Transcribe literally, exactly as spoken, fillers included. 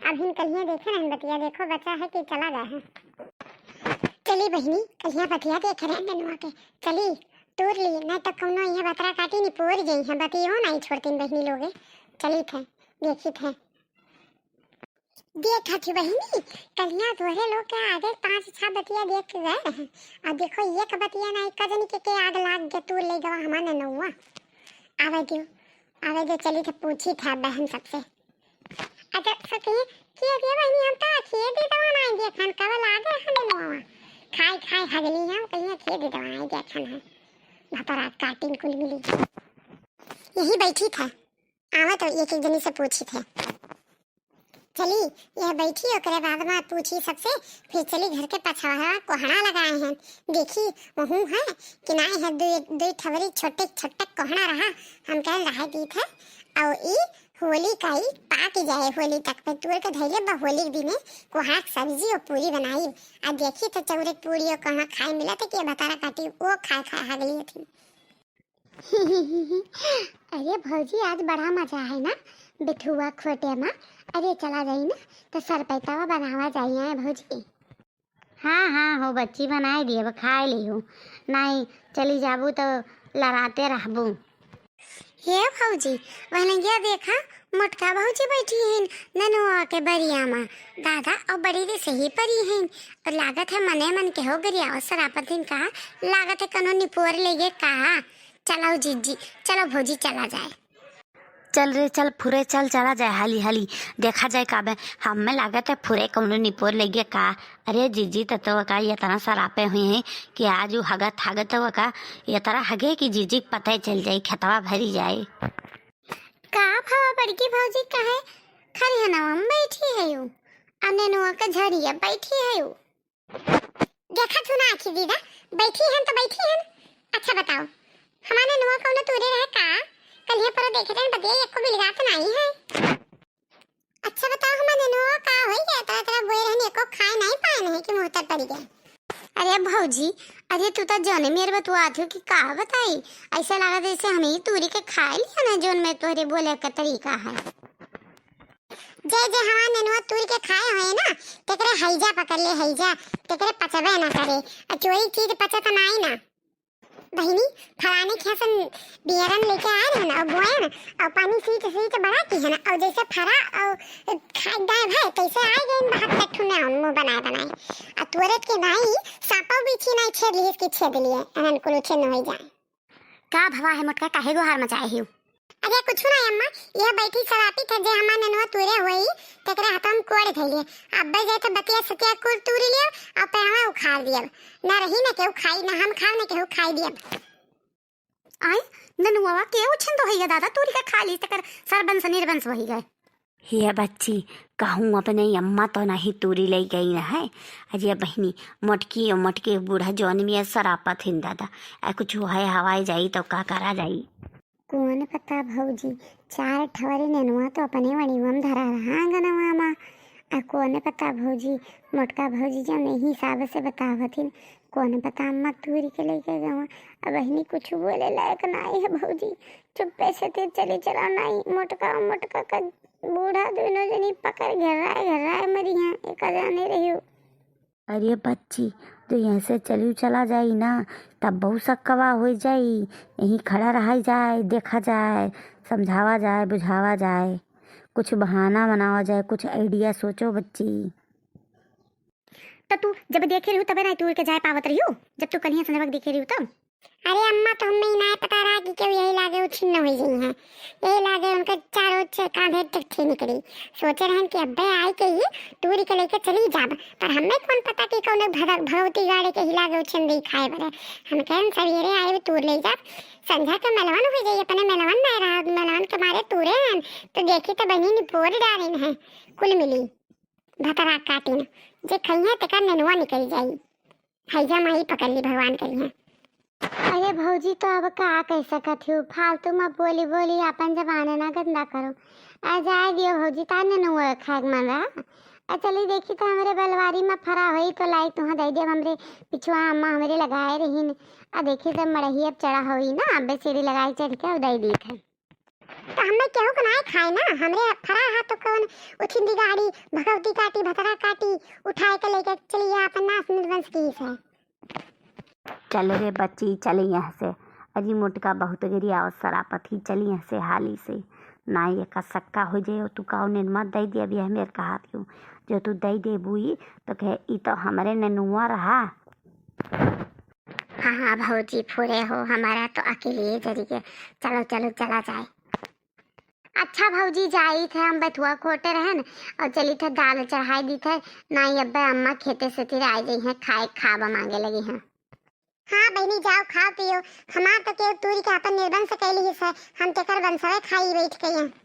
अभिन कलिया देखे रहन बतिया, देखो बचा है कि चला गया है। चली बहिनी, कलिया बतिया देखे रहन नेनुआ के, चली तूर ली, नहीं तो कौनो इहाँ बतरा काटी निपोर जइहैं, बतियो नहीं छोड़तीन बहिनी लोगे। चली थे, देखी थे। देखा थी बहिनी, कलिया तोहरे लोग के आगे पाँच छह बतिया देख के गए रहे। अब देखो, एक बतिया ना, एक जनी के, के आग लाग गया, तू ले गवा हमार नेनुआ। आवे दियो, आवे दियो, चली थे पूछी थे बहन सबसे। अच्छा, सो कहिए, "के दिया बहिनी, हम तो के दे दवा ना देखन, कब लागे हम नेनुआ। खाए, खाए हगली हम, कहिए के दे दवा ना देखन है। भतरा काटिन कुल मिली।" यही बैठी था, आवा तो एक एक जनी से पूछी थे। चली, यह बैठी, ओकरे बाद में पूछी सबसे, फिर चली घर के पछवाड़ा कोहड़ा लगाए हैं, देखी वहूँ है कि नाई है, दुई, दुई ठवरी छोटे छोटे कोहड़ा रहा, हम कहल रहा दी थे, और ई होली का ई पाक जाए, होली तक पे तूर के धैले बा, होली के दिने कोहड़ा के सब्जी और पूरी बनाई, आ देखी तो चौरे के पूरी और कोहड़ा खाए मिला था कि ये भतारा काटी वो खाए खाए हगली थी। अरे भौजी, आज बड़ा मजा है ना बिठुआ खोटे में। अरे चला जाई ना, तो सरपैतावा बनावा जाई है भौजी। हाँ, हाँ, हो बच्ची, बनाए दिए, अब खाए ली हो। नहीं, चली जाबू तो लड़ाते रहबू। हे भौजी, वहलंगिया देखा, मोटका भौजी बैठी हैं ननुआ के बरिया में। दादा, और बड़ी रे सही परी हैं। और लागत है मने मन के हो गरिया और सरापत दिन कहा, लागत है कनो निपोर लेगे कहा। चलो जीजी, चलो भौजी, चला जाए। चल रे चल फुरे चल, चला जाए हाली हाली, देखा जाए काबे। हमें लागत है फुरे कौनो निपोर लेगे का। अरे जीजी, त तो का ये तना सरापे हुई हैं कि आज उ हगत हगत हो का, ये तरह हगे कि जीजी के पता ही चल जाए, खेतवा भरी जाए। का भवा बड़की भौजी, कहे खरिहनवा में बैठी है यू, आ नेनुआ के झड़िया बैठी है यू। देखा तू ना आखी दीदा, बैठी हन तो बैठी हन। अच्छा बताओ, हमार नेनुआ कौनो तूरे रहे का? कलिया परो देखे रहन बतिया एको बिलगा तो नहीं है। अच्छा बताओ, हमार नेनुआ का होई गया? तरह तरह बोए रहन, एको खाए नहीं पाए नहीं कि मुँह तर पड़ी गए। अरे भौजी, अरे तू तो जौने मेर बतुआत हो कि का बताई, ऐसा लगा जैसे हम ही तूरी के खाए लिया ना, जौन में तोहरे बोले का तरीका है। जे जे हमार नेनुआ तूर के खाए होए ना, तेकरे हैजा पकड़ ले, हैजा, तेकरे पचबे ना करे। आ चोरी चीज पचत नाई ना। बहिनी, फलाने खेत से बियरन लेके आए रहन और बोएन और पानी सींच सींच बड़ा किहन और जैसे फरा और खाए दाए भाई, तैसे आए गए बहुत कट्ठू ने मुँह बनाए बनाए। आ तोरत के नाई, सांपो बिच्छी नाई छेद लिए, इसकी छेद लिए, अनन कुल छेद हो जाए। का भवा है मोटका, काहे गोहार मचाए हियो? अरे कुछ ना अम्मा, यह बैठी सरापी थे जे हमार नेनुआ तूरे होई, तेकरे हाथवा में कोड़ धइले। अब्बे जाए तो बतिया सतिया कुल तूरी लियब, और पेड़वा उखाड़ दियब। ना रही ना केहू खाई, ना हम खाब, ना केहू खाई दियब। आय, नेनुआ के उछिन दो है दादा, तूरी का खा ली, तेकर सरबंस निर्बंस वही गए। हे बच्ची, कहूँ अपने अम्मा तो नहीं तूरी ले गई न है। अरे बहिनी, मोटकी और मोटके बूढ़ा जौन में सरापत हिन दादा। आ कुछ है हवाई जाई तो का करा जाई? कौन पता भौजी, चार ठवरे नेनुआ तो अपने वड़ीवा में धरा रहा आंगनवा मा। आ कौन पता भौजी, मोटका भौजी जौन हिसाब से बतावत हिन, कौन पता अम्मा तूरी के लेके गवा। अब बहिनी कुछ बोले लायक नाई है भौजी, चुप्पे से ते चली चला नाई, मोटका मोटका का बूढ़ा दोनों जनी पकड़ घेर्राए घेर्राए मरी हैं, एका जाने रहियो। अरे बच्ची, तो यहाँ से चली चला जाई ना, तब बहुत सक्कवा हो जाई। यहीं खड़ा रहा जाए, देखा जाए, समझावा जाए, बुझावा जाए, कुछ बहाना बनावा जाए, कुछ आइडिया सोचो बच्ची। तो तू जब देखे रहू तबे ना तू उड़ के जाए पावत रहू, जब तू कलिया संजवक देखे रहू तब। अरे अम्मा, तो हमें ही ना पता रहा कि केहू यही लागे उछिन्न हो गई हैं। यही लागे उनके चारों ओर से कांधे टट्ठी निकली। सोचे रहन कि अब्बे आई के ही टूरी के लेके चली जाब, पर हमें कौन पता कि कौन भग-, भगवती गाड़े के ही लागे उछिन्न दी खाए बरे। हम कहन सवेरे आए तूर ले जाब, संझा के मेलवन हो जाई, अपने मेलवन ना रहा, मेलवन के मारे तूरे रहन, तो देखी तो बनी निपोर डारिन है, कुल मिली। भतरा काटिन, जे खइहें तेकर नेनुआ निकल जाई। हैजा माई पकड़ ली, भगवान करिहें। अरे भौजी, तो अब का कह सकत हूँ, फालतू में बोली बोली आपन जबान ना गंदा करो। आ जाए दियो भौजी, ताने नेनुआ खाए के मन रहा। आ चली देखी तो हमरे बलवारी में फरा होई तो लाई तुहाँ दे दियब, हमरे पिछुआ अम्मा हमरे लगाए रहीन। आ देखी तो मड़ही अब चढ़ा होई ना, अब्बे सीढ़ी लगाए चढ़ के अब दे दी थे। तो हमें केहू के नाय खाए ना, हमरे फरा हा तो कौन उठिंदी गाड़ी, भगवती काटी, भतरा काटी, उठाए के लेके चलिए अपन नास निर्वंश की से। चल रे बच्ची, चल यहाँ से। अजी मोटका बहुत गिरी आवत सरापत ही, चल यहाँ से हाली से। ना ये का सक्का हो जाए, तू काऊ निर्मत दे दे, अभी हमें कहा दियो, जो तू दे दे बुई, तो कहे, "ई तो हमरे नेनुआ रहा।" हाँ, हाँ भौजी, फुरे हो, हमारा तो अकेले जरी के। चलो, चलो, चला जाए। अच्छा भौजी, जाई थे हम बथुआ खोटे रहन और चली थे दाल चढ़ाई दी थे, नाई अब्बे अम्मा खेते से तिर आ गई हैं, खाए खाबा मांगे लगी हैं। हाँ बहनी, जाओ खाओ पियो, हमार तो केहू तूरी के अपन निर्बंस कैली है, हम तेकर बंसवे खाई बैठ के हैं।